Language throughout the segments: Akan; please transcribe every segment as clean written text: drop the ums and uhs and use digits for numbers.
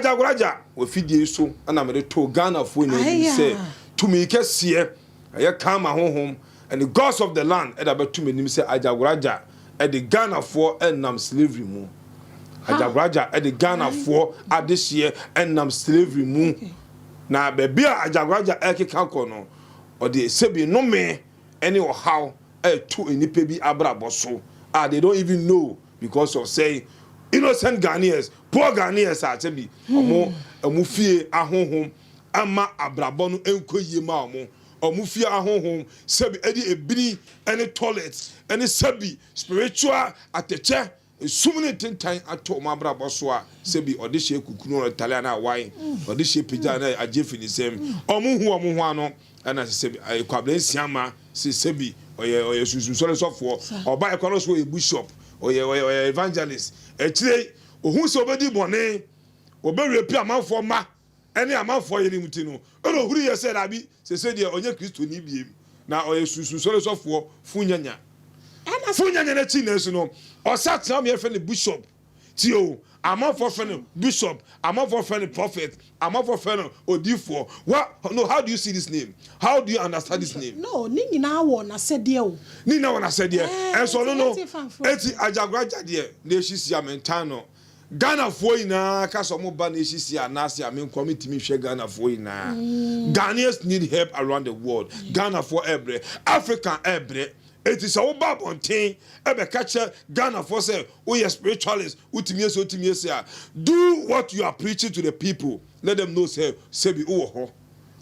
Agyagoragya wɔ fidie so ɛna mede too Ghanafoɔ nyinaa anim sɛ tumi kɛseɛ ɛyɛ Karma honhom and gods of the land ɛde abɛto m'anim sɛ Agyagoragya ɛde Ghanafoɔ ɛnam slavery mu. Agyagoragya ɛde Ghanafoɔ adehyeɛ ɛnam slavery mu. Na baabi a Agyagoragya ɛkeka kɔ no, ɔde sɛbi nnome ɛne ɔhaw ɛto nnipa bi abrabɔ so a they don't even know because of say innocent Ghanaians, poor Ghanaians a sɛbi ɔmo fie ahohom ama abrabɔ no nkɔ yie ma ɔmo fie ahohom, sɛbi ɛde ebini ɛne toilet ɛne sɛbi spiritual atɛkyɛ esum ne ntentan ato ɔmo abrabɔ so a sɛbi ɔde hyɛ kukunu, ɔde tale ana awae, ɔde hyɛ pagya na agye fi ne nsam. Ɔmo hu ɔmo ho ano ɛna sɛbi ɛyɛ Kwabena Nsiama sɛ sɛbi ɔyɛ sunsunsɔre sɔfoɔ, ɔba ɛkɔ no so, ɔyɛ bishop, ɔyɛ evangelist. Akyire ohun sɛ ɔbɛdi bɔne, ɔbɛwie pi amanfoɔ ma ɛne amanfoɔ yɛ ne mu ti no, ɛna ohuru yɛ sɛ dabi, sese deɛ ɔnyɛ Kristoni biem na ɔyɛ sunsunsɔre sɔfoɔ funyanya funyanya. N'akyi na nso no ɔsa tena mu, yɛfrɛ no bishop tie o, amanfoɔ fɛ no bishop, amanfoɔ fɛ no prophet, amanfoɔ fɛ no odiifoɔ. What no, how do you see this name? How do you understand this name? No, ne nyinaa wɔ n'asɛdeɛ o. Ne nyinaa wɔ n'asɛdeɛ. Ɛnso ɔno no eti Agyagoragya deɛ na esisi amentan no, Ghanafoɔ nyinaa kasa ɔmo ba na esisi anaase ame nkɔ mi timi hwɛ. Ghanafoɔ nyinaa, Ghanaians need help around the world. Ghanafoɔ ɛbrɛ, Africa ɛbrɛ. Eti sɛ woba abɔnten ɛbɛka kyerɛ Ghanafoɔ sɛ woyɛ spiritualist, wotumi esi, wotumi esi a, do what you are preaching to the people. Let them know sɛ sɛbi wowɔ hɔ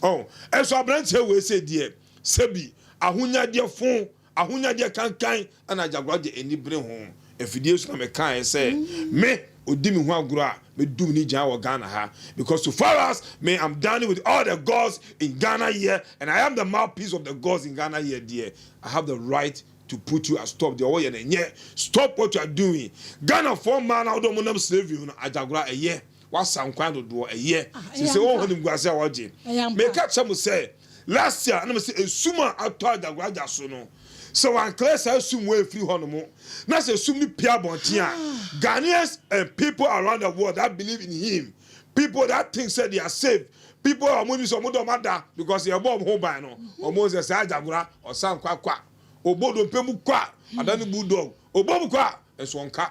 ɔn. Ɛnso aberanteɛ wɔ ese deɛ sɛbi ahonyadeɛ fon, ahonyadeɛ kankan ɛna Agyagoragya ani bere ho. Afidie so na meka yɛ sɛ me odi mi ho agorɔ a, me dum ni gyan wɔ Ghana ha, because so far as me, I'm dining with all the gods in Ghana here and I am the mouthpiece of the gods in Ghana here deɛ, I have the right to put you a stop. Deɛ ɔwɔ yɛ no nyɛ, stop what you are doing. Ghana fɔ mmaa na ɔdɔ mo nam slavery no, Agyagora, ɛyɛ wasa nkwan dodoɔ ɛyɛ sise wɔn hɔ nim guase a wɔgye. Meka kyerɛ mo sɛ last year ɛna mo sɛ esum a atɔ Agyagora so no, sɛ wanclear saa esum wo efiri hɔ nom na sɛ esum ni pia abɔnten a, Ghanaians and people around the world that believe in him, people that think say they are safe, people a wɔn ni sɛ wɔn de wɔn ada because yɛ bɔ wɔn ho ban no, wɔn sɛ saa Agyagora ɔsan kwa kwa obo dompe mu kwa adani bulldog obo mu kwa ɛso nka.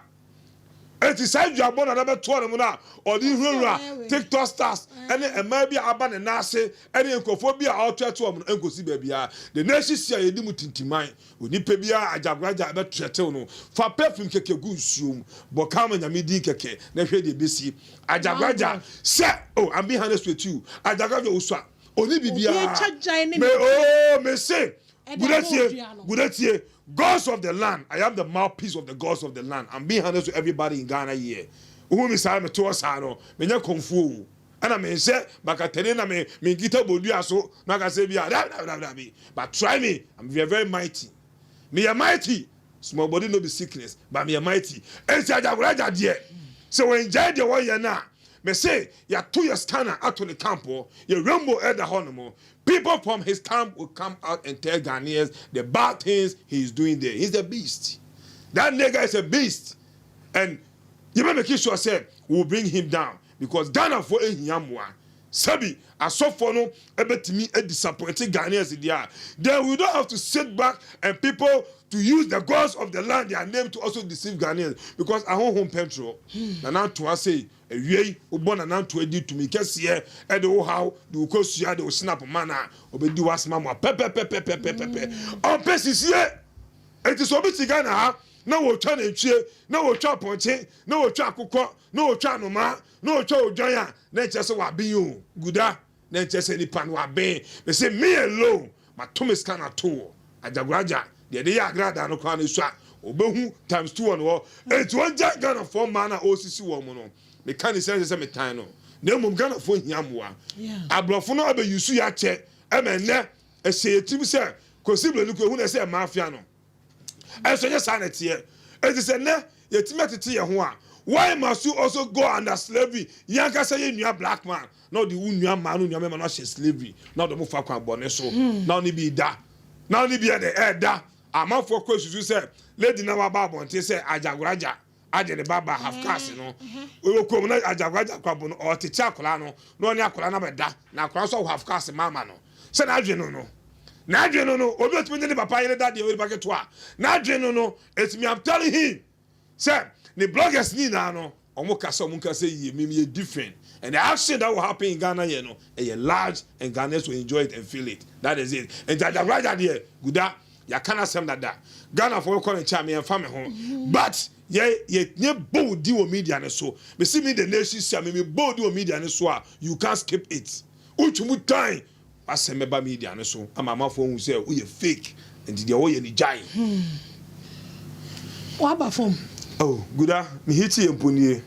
Eti saa dwabɔ na bɛtoɔ ne mu na ɔde hurawura TikTok stars ɛne mmaa bi a aba ne nan ase ɛne nkurɔfoɔ bi a ɔtoɛto wɔn no nkosi baabiara. The nation si a yɛdi mu tintiman onipa bi a Agyagoragya bɛtoɛtew no, fa perfume kɛkɛ gu nsuo mu, bɔ kama Nyame din kɛkɛ na hwɛ deɛ ebesi. Agyagoragya sɛ, oh, I'm being honest with you, Agyagoragya osua oni bibiara me oh me se gudetie gudetie. Gods of the land, I am the mouthpiece of the gods of the land. I'm being honest with everybody in Ghana here. Wohu mi saa me to saa no, menyɛ kɔnfuo o, ɛna me nhyɛ bakatani na me nkita bodua so na ka sɛ bi a dabi dabi dabi. But try me, I'm very very mighty. Me yɛ mighty. Small body no be sickness, but me yɛ mighty. Esi Agyagoragya deɛ sɛ wɔn gyae deɛ wɔyɛ no a, me se yɛato yɛ scanner ato ne camp hɔ, yɛ rainbow ɛda hɔ nom. People from his camp will come out and tell Ghanaians the bad things he is doing there. He's a beast. That nigga is a beast. And you may make sure say we will bring him down because Ghanafoɔ ehia mmoa. Sɛbi asɔfoɔ no ebetumi disappoint Ghanaians there. Then we don't have to sit back and people to use the gods of the land, their name, to also deceive Ghanaians because ahohom petrol. Nana to say ewie yi wobɔ nana nto adi tumi kɛseɛ ɛde wo haw de wo kosua de wo snap ma na obɛdi w'asoma mu a pɛpɛpɛpɛpɛpɛ ɔmpɛ sisie. Eti sɛ obi ti Ghana ha na wɔtwa nantwie na wɔtwa apɔnkye na wɔtwa akokɔ na wɔtwa anomaa na wɔtwa odwan a, na nkyerɛ sɛ waben o guda, na nkyerɛ sɛ nipa no waben. Mɛ me alone mato me sika na to wɔ Agyagoragya deɛ de yɛ agradaa no koraa no so a, obehu times two wɔ no hɔ. Eti wɔn gya Ghanafoɔ mmaa na ɔresisi wɔn mu no, meka ne sɛ metan no na mmom Ghanafoɔ hia mmoa. Aborɔfo no abɛyusu yɛ akyɛ ɛmɛ nnɛ ɛhyɛ yɛ tirim sɛ Kosi Buroni ko ehu na ɛsɛ mafia no, ɛnso nyɛ saa na ɛteɛ. Eti sɛ nnɛ yɛtumi atete yɛn ho a, why must you also go under slavery? Yɛn ankasa yɛ nua black man na ɔde wo nua mmaa no, nua mmarima no ahyɛ slavery na ɔde mo fa kwan bɔne so na ɔne bi da na ɔne bi ɛde ɛɛda. Amanfoɔ kɔ esusu sɛ lady na waba abɔnten sɛ Agyagoragya. Agye ne ba ba half cars no. Wɔ kurom na Agyakwa Agyakwa bo no ɔɔtekye akwadaa no na ɔne akwadaa no abɛda na akwadaa nso awo half cars ma ama no. Sɛ n'adwene no no. N'adwene no no obi otumi ne ne papa yere da deɛ ɔyɛ nipa ketewa. N'adwene no no it's me I'm telling him sɛ ne bloggers ne nyinaa no ɔmo kasa ɔmo nkasa yie me meyɛ different and the action that will happen in Ghana here no ɛyɛ large and Ghanaians will enjoy it and feel it that is it. Nti Agyakwa Agya deɛ Guda Yɛaka n'asɛm dada. Ghanafoɔ bɛkɔ ne nkyɛn a me ɛmfa me ho but yɛ yɛ yɛ bɔ wo din wɔ media no so. Me se me the nation si a me me bɔ wo din wɔ media no so a you can't skip it. Wotwi mu tan w'asɛm bɛba media no so ama amanfoɔ ahu sɛ woyɛ fake nti deɛ woyɛ no gyae. Waba fam. Oh Guda me hit yɛ mpo nie.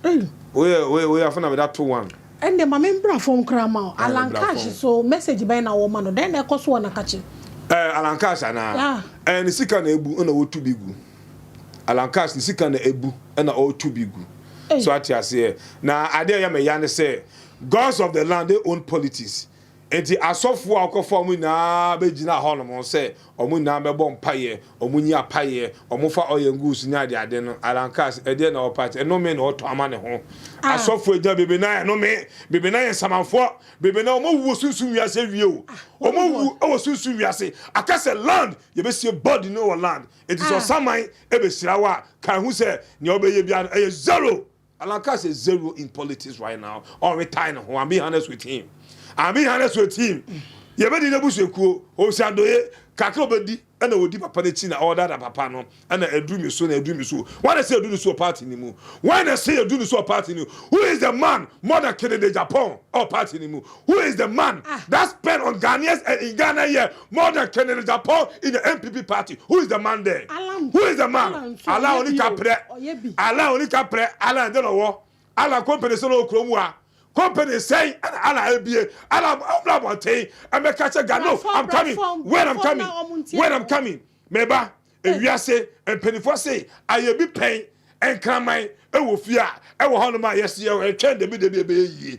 Woyɛ woyɛ woyɛ afei na mede ato one. Ɛnde ma me mbra fam koraa ma wo. Ɛɛ Alan bra Cash fam. so message bɛn na wɔ ma no? Dɛn na ɛkɔ so wɔ Nakakye? Ɛɛ Alan Cash anaa? Yeah. Ɛɛ ne sika na ebu ɛna ɔretu bi gu. Alan Cash ne sika na ebu ɛna ɔretu bi gu. Ei. So ate aseɛ? Na adeɛ a ɛyɛ me ya ne sɛ gods of the land they own politics. Enti asɔfoɔ a wɔkɔfa wɔn nyinaa bɛgyinaa hɔnom sɛ wɔn nyinaa bɛbɔ mpaeɛ, wɔnyi apaeɛ, wɔmfa oil ngu so ne adeade no, Alan Cass, ɛdeɛn na ɔrepa akyɛ? Ɛnome na ɔretɔ ama ne ho. Asɔfoɔ agya bebree no ara ɛnome, bebree no ara yɛ nsamanfoɔ, bebree no ara wɔawu wɔ sunsum wiase awie o, wɔawu wɔ sunsum wiase. Aka sɛ land, yɛbɛsie body no wɔ land. Enti sɛ ɔsaman bɛhyira wo a, kae hu sɛ nea wobɛyɛ biara no, ɛyɛ zero. Alan Cash is zero in politics right now. Ɔretan ne ho. I'm being honest with him. I'm being honest with him. Yɛbɛdi n'abusuakuo. Owusu Adoye kakra obɛdi ɛna ɔdi papa n'akyi na ɔredada papa no ɛna ɛduru mi so na ɛduru mi so. Wɔn na ɛsɛ ɛduru ne so wɔ party ne mu. Wɔn na ɛsɛ ɛduru ne so wɔ party ne mu. Who is the man more than Kennedy Agyapong ɛwɔ party ne mu? Who is the man that spend on Ghanaians and in Ghana here more than Kennedy Agyapong in the NPP party? Who is the man there? Who is the man? Alan Onikaprɛ. Alan Onikaprɛ. Alan de na ɔwɔ. Alan company sɛ na ɔwɔ kurom wa. Company sɛn ɛna Alan ebie. Alan ɔmla abɔnten ɛmɛka kyɛ Ghana. No, I'm coming. When I'm coming. When I'm coming. Meba. Ewiase mpaninfoɔ se ayɛ bi pɛn nkraman wɔ fie a ɛwɔ hɔ nom a yɛse yɛtwɛn dabi dabi ɛbɛyɛ yie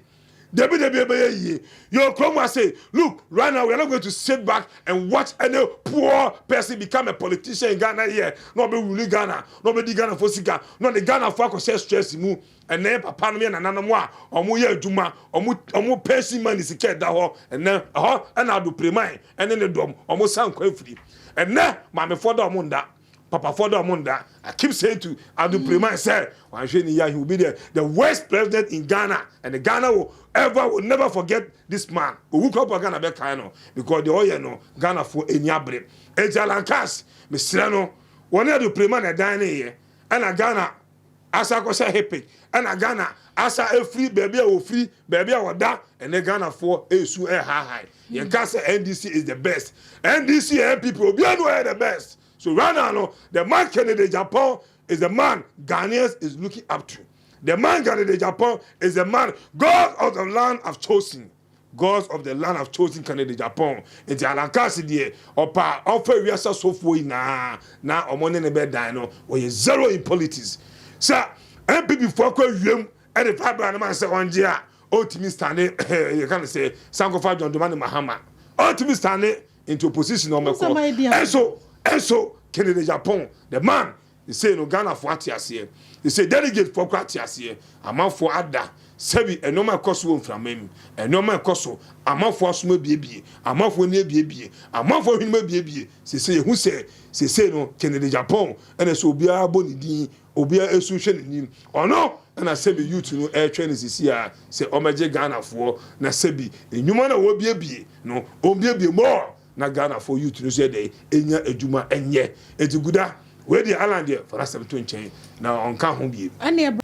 dabi dabi ɛbɛyɛ yie yɛwɔ kurom ha se look right now we are not going to sit back and watch any poor person become a politician in Ghana here na ɔbɛ rule Ghana na ɔbɛdi Ghana fo sika na ɔde Ghana fo akɔhyɛ stress mu ɛnɛ yɛ papa nom yɛ nananom a ɔmo yɛ adwuma ɔmo ɔmo pension money sika ɛda hɔ ɛnɛ ɛhɔ ɛna adopreman ɛne ne dɔm ɔmo san kwan firi Ɛnnɛ maamefoɔ da ɔmo nda, papafoɔ da ɔmo nda. I keep saying to Adu Preman sɛ wanhwɛ ne yie a he will be the the worst president in Ghana and Ghana will ever will never forget this man. Owu koraa mpo a Ghana bɛkae no because deɛ ɔyɛ no Ghanafoɔ ani abere. Enti Alan Cass mesrɛ no wɔne Adu Preman na ɛdan ne yɛ ɛna Ghana asa akɔhyɛ hippic ɛna Ghana asa afiri baabi a wɔfiri baabi a wɔda ɛnɛ Ghanafoɔ ɛresu ɛrehaahae yɛn ka sɛ NDC is the best NDC and NPP obiara no ɛyɛ the best so right now no the man Kennedy Agyapong is the man Ghanaians is looking up to the man Kennedy Agyapong is the man God of the land have chosen Gods of the land have chosen Kennedy Agyapong nti Alan Cash deɛ ɔpɛ a ɔmfa wiase asɔfoɔ nyinaa na ɔmo ne no bɛdan no ɔyɛ zero in politics sɛ NPP foɔ kɔ awiem de fabra no ma no sɛ ɔngye a ɔntumi stande yɛka no sɛ Sankofa John Dramani Mahama ɔntumi stande nti opposition na ɔmɛkɔ ɛnso ɛnso Kennedy Agyapong the man Sesei no Ghanafoɔ ate aseɛ. Sesei delegate foɔ koraa ate aseɛ. Amanfoɔ ada. Sɛbi nnoɔma ɛkɔ so wɔ mframa mu. Nnoɔma ɛkɔ so. Amanfoɔ asom abiebie. Amanfoɔ ani abiebie. Amanfoɔ hwenem abiebie. Sesei yɛhu sɛ sesei no Kennedy Agyapong ɛna sɛ obiara bɔ ne din, obiara ɛsu hwɛ n'anim. Ɔno ɛna sɛbi youth no ɛretwɛn no sesei ara sɛ ɔmmɛgye Ghanafoɔ na sɛbi nnwuma no a wɔrebiebie no ɔmbiebie more. Na Ghana foɔ youth no nso yɛ dɛn ɛnya adwuma nyɛ. Enti Guda, wei deɛ Allan deɛ fa n'asɛm to nkyɛn na ɔnka ho biem. Ɛneɛ.